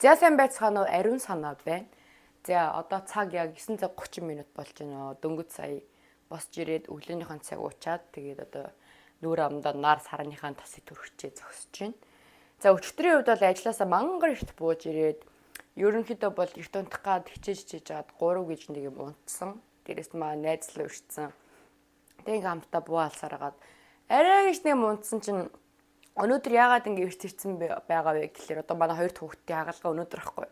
За, сайн байцгаана уу, ариун санаа байна. За, одоо цаг яг 9 цаг 30 минут болж байна. Дөнгөж сая босч ирээд өглөөнийхөө цаг уучаад, тэгээд одоо нүүр амдаа нар сарныхаа тасыг түрхчээ зогсож байна. За, өчигдрийн хувьд бол ажилласаа мангар эрт бууж ирээд, ерөнхийдөө бол эрт унтах гад хичээж хичээж жаад 3 гэж нэг юм унтсан. Дээрээс нь маа найз руу ирсэн. Тэг ингээм хамтдаа буу алсараад арай гэж нэг юм унтсан чинь өнөөдөр яагаад ингэ эрт ирсэн байгаа вэ гэхлээр одоо манай хоёр хүүхдийн хагалгаа өнөөдөр ахгүй.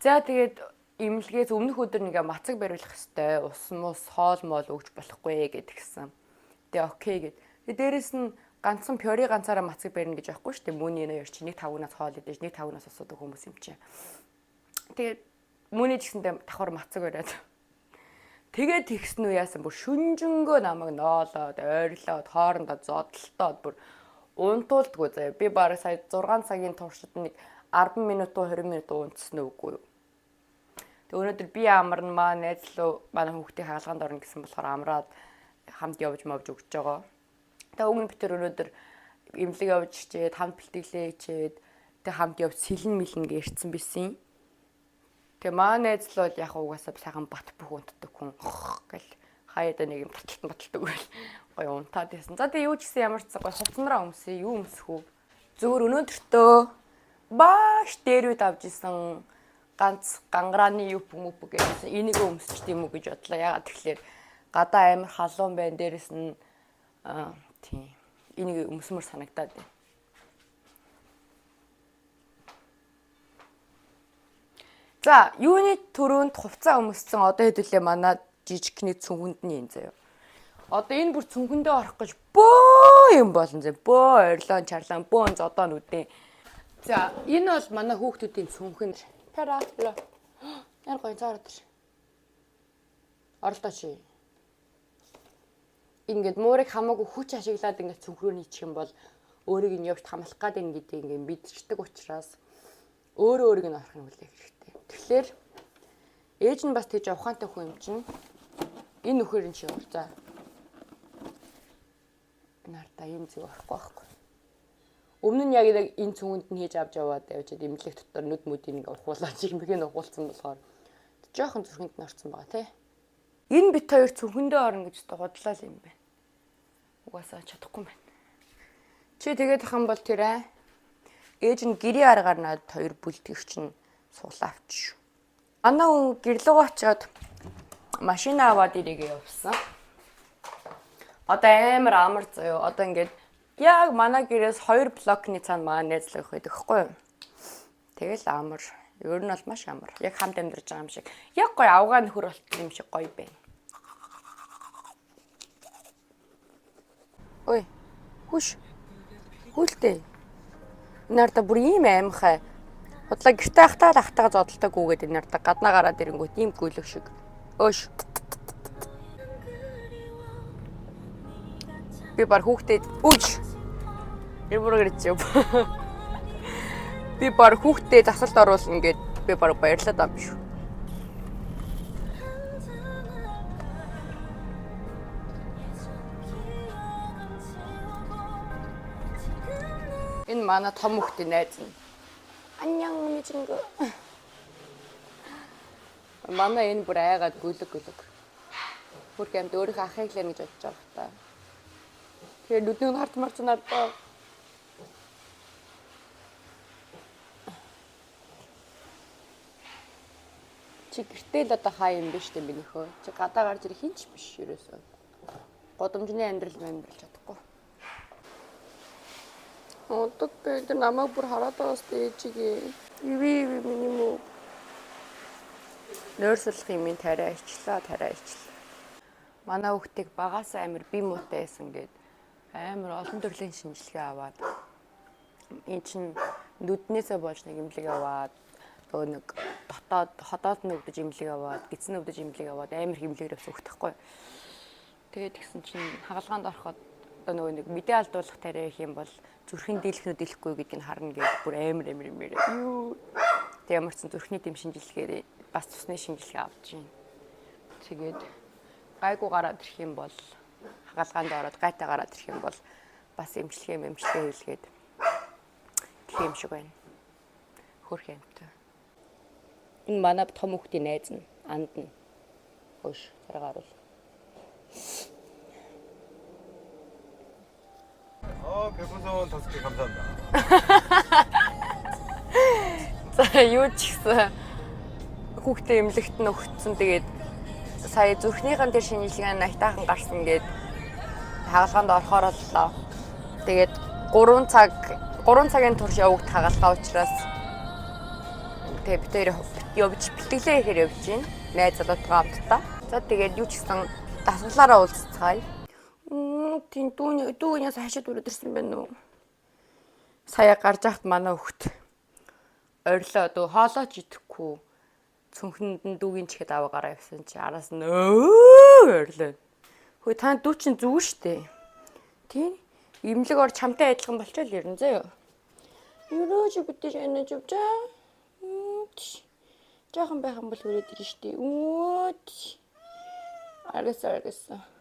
За, тэгээд эмнэлгээс өмнөх өдөр нэг мацаг бариулах хэвээр ус мус хоол моол өгч болохгүй гэдгсэн. Тэгээ okay гэд. Тэгээ дээрэс нь ганцхан пюри ганцаараа мацаг барина гэж байхгүй шүү дээ. Мөний энэ хоёр чи нэг тавгнаас хоол идэж, нэг тавгнаас ус уудаг хүмүүс юм чи. Тэгээд мөний ч гэсэндээ давхар мацаг бариад. Тэгээд тэгсэн үү яасан, бүр шүнжэнгөө намайг ноолоод, ойрлоод, хоорондоо зодолтоод бүр унтуулдгүй заяа. Би бараг сая 6 цагийн туршид нэг 10 минут уу, 20 минут уу унтсан үгүй юу. Тэг өнөөдөр би амарна, маа найз руу манай хүүхдийн хагалгаанд орно гэсэн болохоор амраад хамт явж мовж өгч байгаа. Тэг уг нь бид тэр өнөөдөр эмнэлэг явж хичээд, хамт бэлтгэлээ хичээд, тэг хамт явж сэлэн мэлэн гэрцэн бисэн. Тэгээ маа найз л бол яг угаасаа сайхан бат бүх унтдаг хүн гэл хаяада нэг юм таталтан баталдаг гэл гоё унтаад байсан. За, тэгээ юу ч гэсэн ямар ч гоё хувцсанараа өмсөе, юу өмсөх үү? Зөвөр өнөөдөртөө маш дээр үед авч исэн ганц гангарааны юп мүп гэсэн энийг өмсчт юм уу гэж бодлоо. Ягаад тэгэхээр гадаа амар халуун байна. Дээрэс нь тийм энийг өмсмөр санагдаад байна. За, юуны түрүүнд хувцас өмссөн, одоо хэдүүлээ манай жижигхний цүнхэнд нь юм заяа. Одоо энэ бүр цүнхэндээ орох гэж бөө юм болно зэ. Бөө орилон чарлан, бөөн зодоо нүдэн. За, энэ бол манай хүүхдүүдийн цүнхэн. Пара. Яар гоё заарад ш. Оролдоо чи. Ингээд муурыг хамаагүй хүч ашиглаад ингээд цүнхрөө нийчих юм бол өөрийг нь явж хамлах гад энэ гэдгийг ингээд мэдчихдэг учраас өөрөө өөрийг нь орох нь хүлээх хэрэгтэй. Тэгэхээр ээж нь бас тэгж ухаантай хүн юм чинь энэ нөхөр нь чи уур. За. Нартаа ийм зүг орохгүй байхгүй. Өмнө нь яг энэ цүнхэнд нь хийж авч яваад явжад эмнэлэг дотор нүд мүдийг ингээ ухуулаад жирмэг нь ухуулсан болохоор жоохон зүрхэнд нь орсон байгаа тий. Энэ бит хоёр цүнхэндээ орно гэж одоо худлаа л юм байна. Угаасаа чадахгүй юм байна. Чи тэгээд ах юм бол тэр ээж нь гэрийн аргаар надад хоёр бүлтгэгч нь суглаа авчих шүү. Манай хүн гэрлүүгөө очиод машина аваад ирээгээ явсан. Одоо амар амар заяо. Одоо ингээд яг манай гэрээс 2 блокны цаана манай найзлах байдаг хгүй юу? Тэгэл амар. Ер нь бол маш амар. Яг хамт амьдарч байгаа юм шиг. Яг гоё авгаа нөхөр болтсон юм шиг гоё байна. Ой. Хүш. Хүлтэй. Энэ арда бүр ийм аймхай. Худлаа гэрте ахтаа л ахтайгаа зодолтой гүгээд энэ арда гаднаа гараад ирэнгүүт ийм гүйлэг шиг. Өөш. Би бар хүүхдээ үж. Тэр бүр гэж юм. Би бар хүүхдээ засалд оруулна гэд би бар баярлаад байгаа юм шүү. Энэ манай том хүүхдийн найз нь. Аньян мижинг. Манай энэ бүр айгаад гүлэг гүлэг. Бүр гэмд өөрийнхөө ахыг л гэж бодож байгаа та. Тэгэхээр нүднийг харж марч надаа. Чи гэртээ л одоо хаа юм бэ штэ минийхөө. Чи гадаа гарч ирэх хинч биш ерөөсөө. Годамжны амьдрал амьдрал чадахгүй. Одоо би тэр намайг бүр хараад байгаас ээжигээ. Иви иви миний мүү. Нойрсуулах юм тариа ичлээ, тариа ичлээ. Манай хүүхдийг багасаа амар бие муутай байсан гэд амар олон төрлийн шинжилгээ аваад, эн чин нүднээсээ болж нэг эмнэлэг аваад, нөгөө нэг дотоод ходоод нь өвдөж эмнэлэг аваад, гидсэн өвдөж эмнэлэг аваад, амар их эмнэлгээр явсан хүүхд тахгүй. Тэгээд тэгсэн чинь хагалгаанд ороход одоо нөгөө нэг мэдээ алдуулах тариа их юм бол зүрхэн дийлэх нү дийлэхгүй гэдгийг харна гэж бүр амар амар амар юу. Тэг ямар ч сан зүрхний дэм шинжилгээгээр бас цусны шинжилгээ авч байна. Тэгээд гайгүй гараад ирэх юм бол хагалгаанд ороод гайтай гараад ирэх юм бол бас эмчилгээ хийлгээд гэх юм шиг байна. Хөөрхөн амтай. Энэ манай том хүүхдийн найз нь анд нь. Хөөш царай гаруул. 별풍선 5개 감사합니다. За юу ч гэсэн хүүхдээ эмнэлэгт нь өгцөн, тэгээд сая зүрхнийхэн тэр шинжилгээ нь айтаахан гарсан гээд хагалгаанд орохоор боллоо. Тэгээд 3 цаг 3 цагийн турш явагдах хагалгаа учраас тэгээд бид хоёр явж бэлтгэлээ ихээр явж байна. Найз залуутайгаа хамтдаа. За тэгээд юу ч гэсэн дасгалаараа уулзцгаая. Тийм дүүний дүүнээс хашид өрөөд ирсэн байна уу? Сая гарч яхад манай хүүхд орилоо дөө хоолоо ч идэхгүй цүнхэнд нь дүүгийн чихэд аваа гараа явсан чи араас нь өө орилоо. Хөөе, та дүү чинь зүгээр штэ. Тийм имлэг ор чамтай адилхан болчихвол ирнэ заяа. Өрөөж бидэж энэж явжаа. Жаахан байх юм бол өрөөд ирнэ штэ. Өө. Аргас аргас. Өө.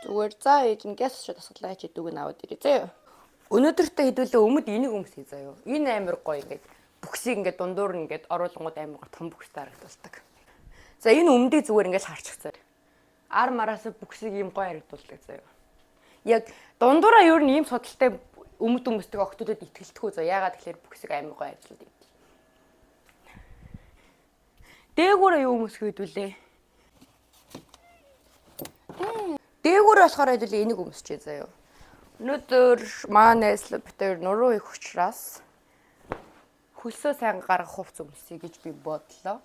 Зүгээр за ээж нь гяс шууд дасгалаа чи дүүг нь аваад ирээ заяа. Өнөөдөртөө хэдүүлээ өмд энийг өмсөе заяа. Энэ амар гоё ингээд бүксийг ингээд дундуур нь ингээд оруулангууд амар гоё том бүкстэй харагдуулдаг. За энэ өмдийг зүгээр ингээд харчих заяа. Ар мараас бүксийг ийм гоё харагдуулдаг заяа. Яг дундуураа ер нь ийм судалтай өмд өмсдөг охтуудад итгэлтгүү заяа. Яагаад тэгэхээр бүксийг амар гоё ажилладаг. Дээгүүрээ юу өмсөх хэдүүлээ? Дээгүүр болохоор хэдүүлээ энийг өмсчээ заяа. Өнөөдөр маа найз бид хоёр нуруу их учраас хөлсөө сайн гаргах хувц өмсөе гэж би бодлоо.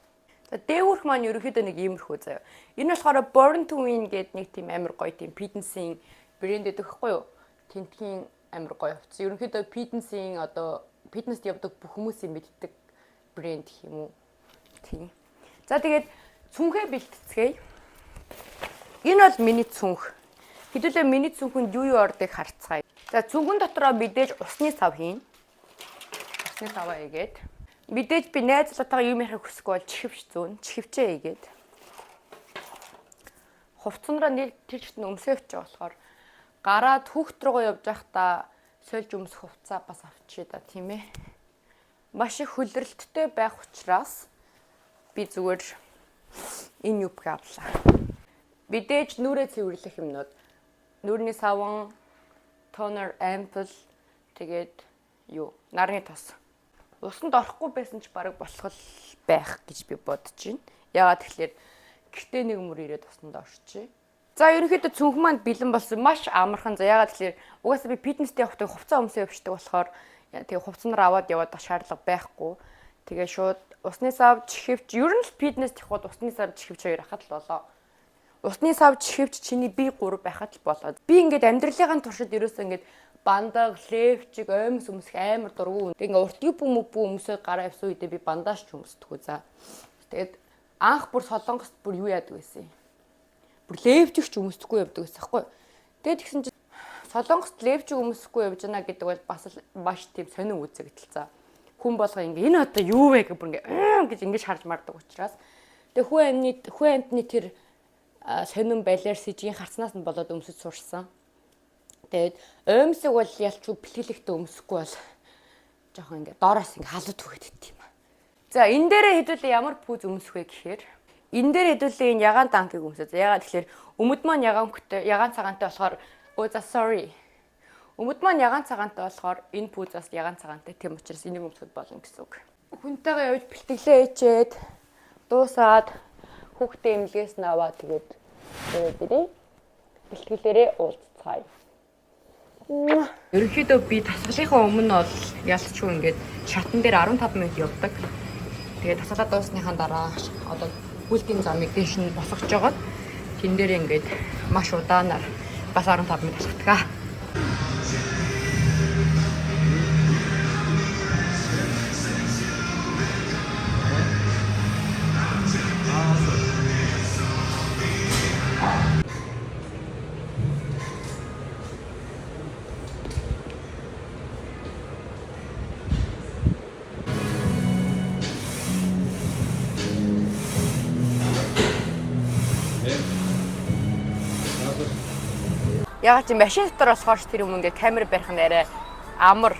За дээгүүрх маань ерөнхийдөө нэг иймэрхүү заяа. Энэ болохоор Born to Win гэдэг нэг тийм амар гоё тийм fitness-ийн брэнд гэдэг хэвгүй юу? Тентхийн амар гоё хувц. Ерөнхийдөө fitness-ийн одоо фитнест явдаг бүх хүмүүсийн мэддэг брэнд гэх юм уу? Тийм. За тэгээд цүнхээ бэлтцгээе. Энэ бол миний цүнх. Хэдүүлээ миний цүнхэнд юу юу ордыг харцгаая. За цүнхэн дотроо мэдээж усны сав хийн. Усны саваа игээд. Мэдээж би найз залуутайгаа юм ярихыг хүсэхгүй бол чихвч зүүн. Чихвчээ игээд. Хувцсанраа нэг тэр чигт нь өмсөө явчих болохоор гараад хүүхд рүүгээ явж байхдаа сольж өмсөх хувцаа бас авчия да, тийм ээ. Маш их хөлрөлттэй байх учраас би зүгээр энэ юбка авлаа. Мэдээж нүрээ цэвэрлэх юмнууд. Нүрний саван, toner, ampoule, тэгээд юу, нарны тос. Усанд орохгүй байсан ч бараг болох байх гэж би бодож байна. Яагаад тэгэхээр гэртээ нэг мөр ирээд усанд орчие. За ерөнхийдөө цүнх маань бэлэн болсон. Маш амархан. За яагаад тэгэхээр угаасаа би фитнестэй явахдаа хувцас өмсөө явждаг болохоор тэгээ хувцснаар аваад яваад шаардлага байхгүй. Тэгээ шууд усны сав, чихвч, ер нь л фитнест явахад усны сав, чихвч хоёр хахад л болоо. Усны сав, чихвч чиний би 3 байхад л болоо. Би ингээд амьдралынхаа туршид ерөөсөө ингээд бандаг, левчик, оймс өмсөх амар дургу. Тэгээ ингээд урт юб мөб өмсөд гараа явсан үедээ би бандаж ч өмсдөггүй за. Тэгээд анх бүр Солонгост бүр юу яадаг байсан юм. Бүр левчик ч өмсдөхгүй явдаг байсан хгүй. Тэгээд тэгсэн чинь Солонгост левчик өмсөхгүй явж байна гэдэг бол бас л маш тийм сонин үзэгдэл за. Хүн болго ингээ энэ одоо юу вэ гэх бүр ингээ гэж ингэж харж мардаг учраас тэгээ хүн амьтны тэр сонин балиар сэжийн харцнаас нь болоод өмсөж сурсан. Тэгээд оймсог бол ялчгүй бэлтгэлэгтээ өмсөхгүй бол жоохон ингээ доороос ингээ халуу түгээд ит юм. За энэ дээрээ хэдүүлээ ямар пүүз өмсөх вэ гэхээр энэ дээр хэдүүлээ энэ ягаан танкийг өмсөө. Ягаад тэгэхээр өмд маань ягаан өнгөтэй, ягаан цагаантай болохоор өө за sorry. Өмд маань ягаан цагаантай болохоор энэ пүүз бас ягаан цагаантай. Тийм учраас энийг өмсөхөд болно гэсэн үг. Хүнтэйгээ явж бэлтгэлээ ээчээд дуусаад хүүхдээ эмнэлгээс нь аваад тэгээд тэгээд ирээ. Бэлтгэлээрээ уулзцгаая. Ерөнхийдөө би дасгалынхаа өмнө бол ялцчгүй ингээд шатан дээр 15 минут явдаг. Тэгээд дасгалаа дуусныхаа дараа одоо хүлдийн замыг дээш нь босгож жагаад тэн дээр ингээд маш удаанаар бас 15 минут алхдаг. Яг чи машин дотор болохоор тэр юм ингээд камер барих нь арай амар,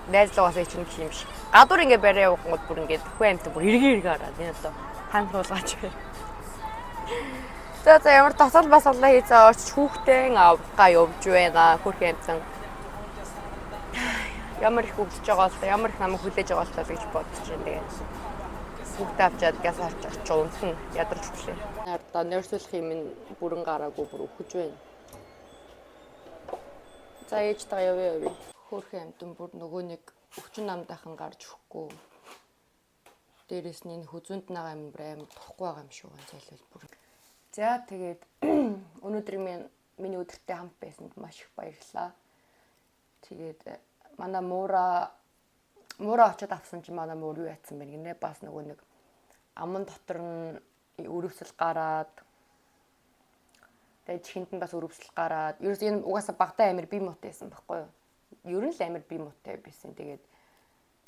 найзлуугаас чинь гэх юм шиг. Гадуур ингээд бариа явгангууд бүр ингээд хүн амьтан бүр эргээ эргээ хараад энэ одоо ханхруулгаач бай. За, ямар тосол басгалаа хийцээ очиж хүүхдээ авгаа явж байна. Хөөрхөн амьтан ямар их өвдөж байгаа бол, ямар их намайг хүлээж байгаа бол гэж бодож байна. Тэгээд хүүхдээ авчаад газ харж очиж унтна, ядарч өглөө. Одоо нойрсуулах юм нь бүрэн гараагүй, бүр өхөж байна. За, ээж таа явъя, явъя. Хөөрхөн амьтан бүр нөгөө нэг өвчин намдаахан гарч өгөхгүй. Дээрээс нь энэ хүзүүнд нагаа юм бүр амар тухгүй байгаа юм шиг байна зайлвал бүр. За, тэгээд өнөөдөр миний өдөртэй хамт байсанд маш их баярлалаа. Тэгээд манай муура очоод авсан чинь манай муур юу яатсан бэ гинэ, бас нөгөө нэг аман дотор нь өрөвсөл гараад, тэгээд чихэнд нь бас өрөвсөл гараад, ерөөс энэ угаасаа багтаа амир бие муутай байсан байхгүй юу? Ер нь л амир бие муутай байсан. Тэгээд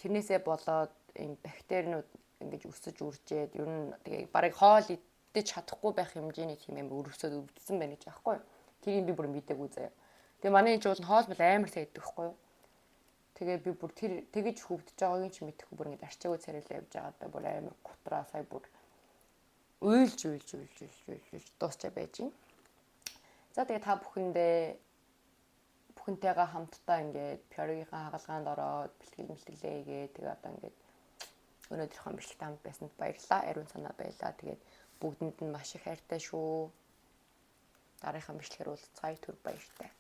тэрнээсээ болоод ийм бактеринууд ингэж өсөж үржээд, ер нь тэгээ барыг хоол идэж чадахгүй байх хэмжээний тийм амир өрөвсөд өвдсөн байна гэж аахгүй юу? Тэрийг би бүр мдээгүй заяа. Тэгээ манай ээж бол хоол бол амар сайн идэх байхгүй юу? Тэгээ би бүр тэр тэгэж хөвдөж байгааг ч мэдэхгүй, бүр ингэж арчаагүй царайлаа явж байгаа даа, бүр амар гутраа сая бүр уйлж уйлж уйлж уйлж уйлж уйлж дуусчаа байж байна. За, тэгээ та бүхэндээ, бүхэнтэйгээ хамтдаа ингээд Пьоригийнхаа хагалгаанд ороод бэлтгэл мэлтгэлээ хийгээ, тэгээ одоо ингээд өнөөдрийнхөө бичлэгт хамт байсанд баярлалаа. Ариун санаа байлаа. Тэгээд бүгдэнд нь маш их хайртай шүү. Дараагийнхаа бичлэгээр уулзцаая, түр баяртай.